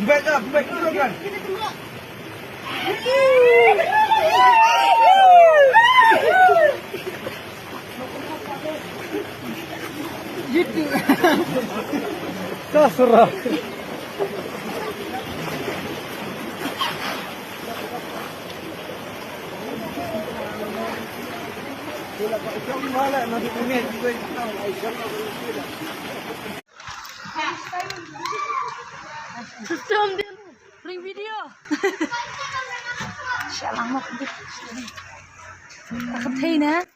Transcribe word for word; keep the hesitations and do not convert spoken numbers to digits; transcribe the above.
Back up, back up, kan? Gitu. Kasra. System dia ring video. Shalang mak. Ka thei na.